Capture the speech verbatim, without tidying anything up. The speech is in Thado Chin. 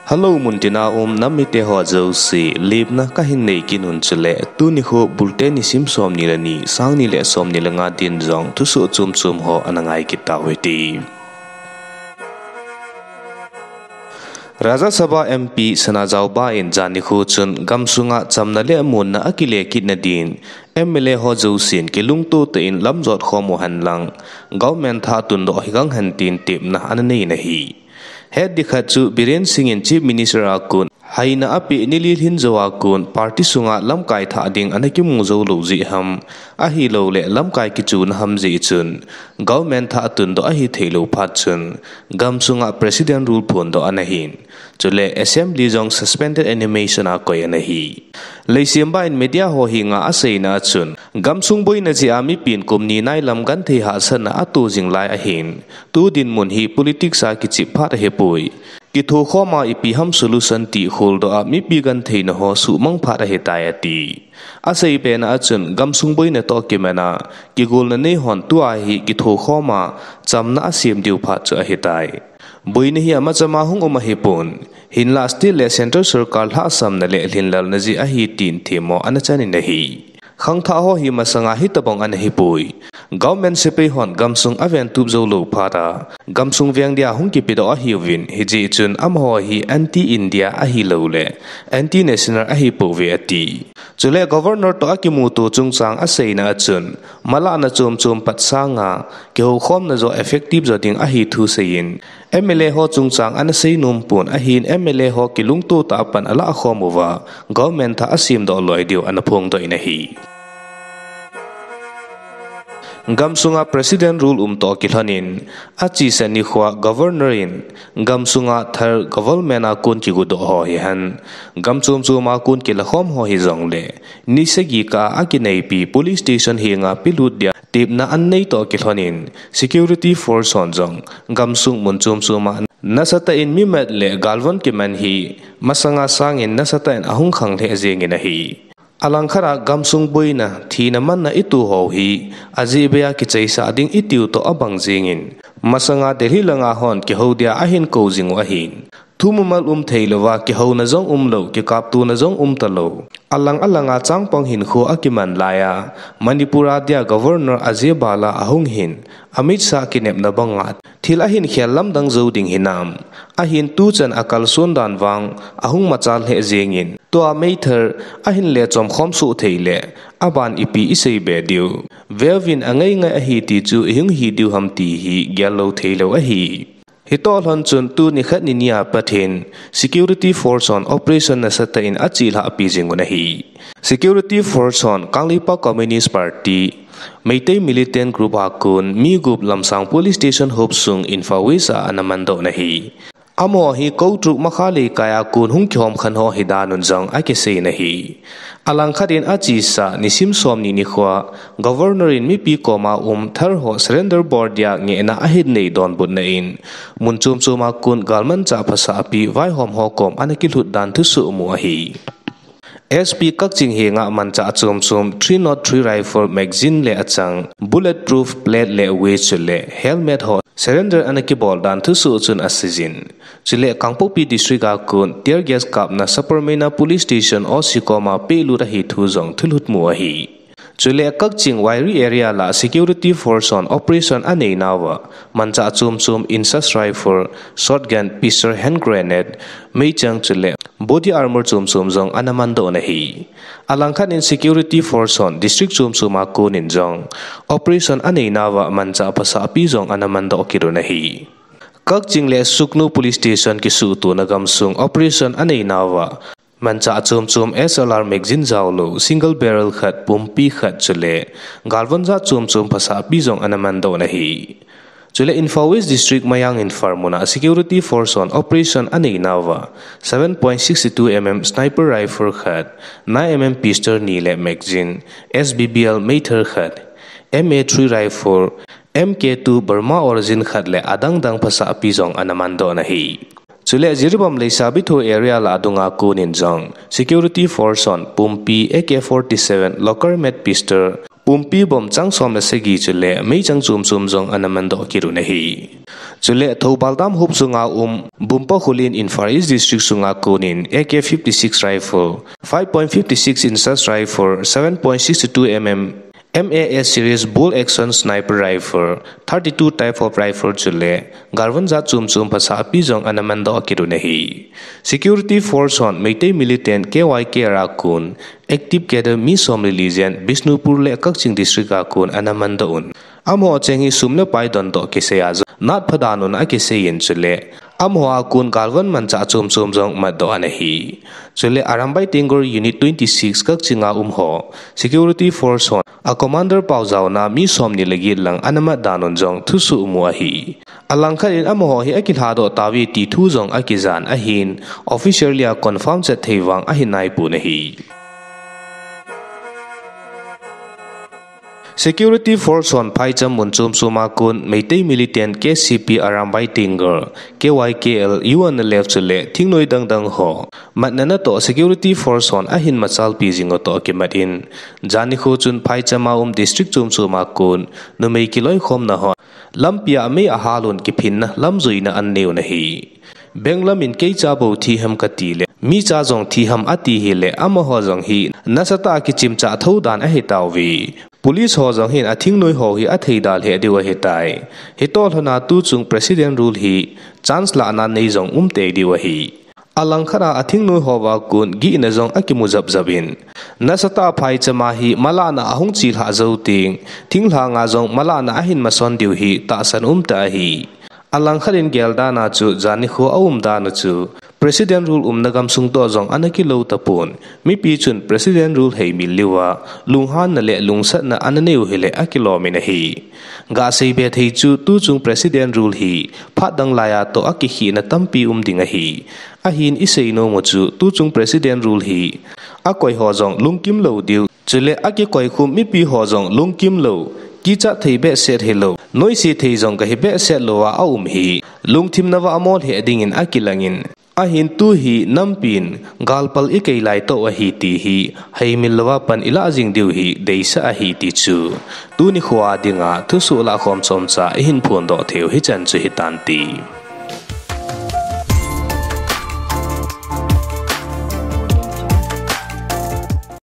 Hello, muntina um nam mite ho jouse, lemna kahin nei kit un chule, tuni kho bulte nisim som ni le ni, sang ni le som ni le nga din jong thusoh chom chom ho ana ngai kit tau hite. Rajya Sabha M P Sanajaoba in jani kho chun gamsunga chamna le amunna akile kit na din, M L A ho jousen kilungto tah in lamjot khom u hen lang, government thah tundoh higang hen tin tepna ana nei in ahi. Het ding khat chu Biren Singh in Chief Minister a kon haina apeh ni li lhin jou a kon party sunga lamkai thah ding ana kimu jou lou jeh ham, ahilouleh lamkai kichuna ham jeh chun government thah tundoh ahi theilou phat chun gamsunga President rule phondoh ana hin, chule Assembly jong suspended animation a koi ana hi. Leisemba in media ho henga aseina a chun, gamsung boina jeh a mipin kum ni nailam genthei hahsatna ato jing lai ahin, tu dinmun hi politics a kichep phat ahipoi. Kithokhom a ipi ham solution ti kholdoh a mipi gentheina ho suhmang phat ahitai ati. Asei pena a chun gamsung boina toh kiman a kigolna nei hon tua hi kithokhom a chamna asem diu phat chu ahitai. Boina hi amachama hung um ahipon, hinlah state le central sorkar lhahsamna le lhinlelna jeh ahi tin themmo ana chan in ahi. Khangthah ho hi masanga hitobang ana hipoi. Government sepai hon gamsung aventup jou lou phat a, gamsung veng dia hung kipedoh ahiuvin, hijeh chun amaho hi anti-India ahilouleh anti-national ahipouve ati. Chule Governor toh akimuto chungchang aseina a chun, malahna chom chom pat sanga, kihoukhomna joh effective jo ding ahi thu seiyin, M L A ho chungchang ana seinom pon ahin M L A ho kilungto tah a pan alah khom uva, government thah asemdoh loi diu ana phongdoh in ahi. Gamsunga President rule um toh kilhonin, achesa nikhoa Governor in, gamsunga thar government a kon kigudoh ho hihen, gam chom chom a kon kilakhom ho hijongle, ni sagi kah a akineipi police station henga pelut dia tepna anei toh kilhonin, security force hon jong gamsung mun chom chom a nasatah in mimat le galvon kiman hi masanga sangin nasatah in ahung khang lheh jengin ahi. Alangkhat a gamsung boina, thina manna ito ho hi, ajeh bei a kichaisah ding itiu toh abang jengin, masanga Delhi langa hon kihou dia ahin kou jing u ahin, thu mumal um theilouva kihouna jong umlou, kikaptona jong um talou, alang alanga changpang hinkho akiman laiya, Manipur a dia Governor Ajay Bhalla ahung hin, Amit Shah kinepna banga thil ahin khel lamdang jou ding hinam, ahin tuchan akalson dan vang ahung machal lheh jengin, tua meithal ahin le chomkhom soh theile, aban ipi iseibe diu, veuvin angai ngai ahi ti chu ihung hi diu ham ti hi gellou theilou ahi. Hitoh lhon chun tuni khat ni nia pat hin security force hon operation nasatah in achelhahpi jing un ahi. Security force hon Kangleipak Communist Party, Meitei militant group a kon mi gup Lamsang police station hop sung Imphal West a ana mandoh in ahi. Amaho hi Koutruk Makha Leikai a kon hung kihom khen ho hidan un jong akisei in ahi. Alangkhat in achesa nisim somni nikhoa Governor in mipi koma um thar ho surrender bol dia ngehna ahin nei donbutna in, mun chom chom a kon galmanchah phasah api vaihom ho kom ana kilhut dan thusoh mu ahi. S P Kakching henga manchah chom chom three nought three rifle magazine le achang bulletproof plate le vest chule helmet ho surrender ana kibol dan thusoh chun aseijin. Chule Kangpokpi District a kon tear gas kapna Sapermeina Police Station O C koma pelut ahi thu jong thulhut mu ahi. Chule Kakching Wairi area lah security force hon operation aneinauva, manchah chom chom INSAS rifle, shotgun, pistol, hand grenade, meichang chule body armor chom chom jong ana mandoh in ahi. Alangkhat in security force hon district chom chom a kon in jong operation aneinauva manchah phasah api jong ana mandoh kit un ahi. Kakching le Sugnu Police Station kisuhtona gamsung operation aneinauva, manchah chom chom S L R magazine jaolou, single barrel khat, pumpi khat chule galvon jat chom chom phasah api jong ana mandoh in ahi. Chule Imphal West District Mayang Imphal muna security force hon operation aneinauva, seven point six two mm sniper rifle khat, nine mm pistol ni le magazine, S B B L meithal khat, M A three rifle, M K two Burma origin khat le adang dang phasah api jong ana mandoh in ahi. Chule Jiribam Leisabithu area lah adunga kon in jong security force hon pumpi A K forty-seven, local made pistol, pumpi bomb chang som le sagi chule meichang chom chom jong ana mandoh kit un ahi. Chule Thoubal Dam huop sunga um Bumpa Khullen in Far East District sunga konin A K fifty-six rifle, five point fifty-six inches rifle, seven point six two mm M A S series bolt action sniper rifle, thirty-two type of rifle chule galvan jat chom chom phasah api jong ana mandoh kit un ahi. Security force hon Meitei militant K Y K R a kon active cadre mi som le li jen Bishnupur le Kakching District a kon ana mandoh un. Amaho cheng hi sum le pai dondoh kisei a jong nat pha dan un akisei in chule amaho a kon galvan manchah chom chom jong matdoh ana hi. Chule Arambai Tenggol Unit twenty-six Kakching a um ho security force hon a commander pao jaona mi som ni le get lang ana mat dan un jong thusoh mu ahi. Alangkhat in amaho hi akilhadoh tauve ti thu jong akijan ahin, officially a confirm chet thei vang ahi naipon ahi. Security force hon phaicham mun chom chom a kon Meitei militant K C P Arambai Tenggol, K Y K L, U N L F chule thingnoi dang dang ho matna natoh security force hon ahin machalpi jing u toh kimat in, jan nikho chun phaicham a um district chom chom a kon numei kiloikhomna hon lampi a mei ahal un kiphinna lamjoina ananei un ahi. Beng lam in kei cha bou thi ham kati le, mi cha jong thi ham ati hile, amaho jong hi nasatah a kichimchah thou dan ahi tauve. Police ho jong hin athingnoi ho hi atheida lheh diu ahitai. Hitoh lhona tuchung President Rule hi chance lahna nei jong um tei diu ahi. Alangkhat a athingnoi ho va kon gihna jong akimu japjap in, nasatah a phaicham a hi malahna ahung chelhah jou teng, thinglhang a jong malahna ahin mason diu hi tahsan umtah ahi. Alangkhat in geldan a chu jan nikho aum dan u chu President Rule umna gamsung toh jong ana kilou tapon, mipi chun President Rule heimil liuva lunghanna le lungsatna ananei u hile akilom in ahi. Gasei be thei chu tuchung President Rule hi phat dang laiya toh akikhehna tampi um ding ahi. Ahin isei nom u chu tuchung President Rule hi akoi ho jong lungkim lou diu, chule akikoi khum mipi ho jong lungkim lou, kichat thei behseh hilou, noise thei jong kahi behseh louva aum hi lungthim nauva amo lheh dingin akilang in, ahin tu hi nampin galpal ikei lai toh ahi ti hi heimil louva pan ilah jing diu hi deisah ahi ti chu tuni khoa dinga thusoh lahkhom chomcha ihin phondoh theiu hichan chu hitante.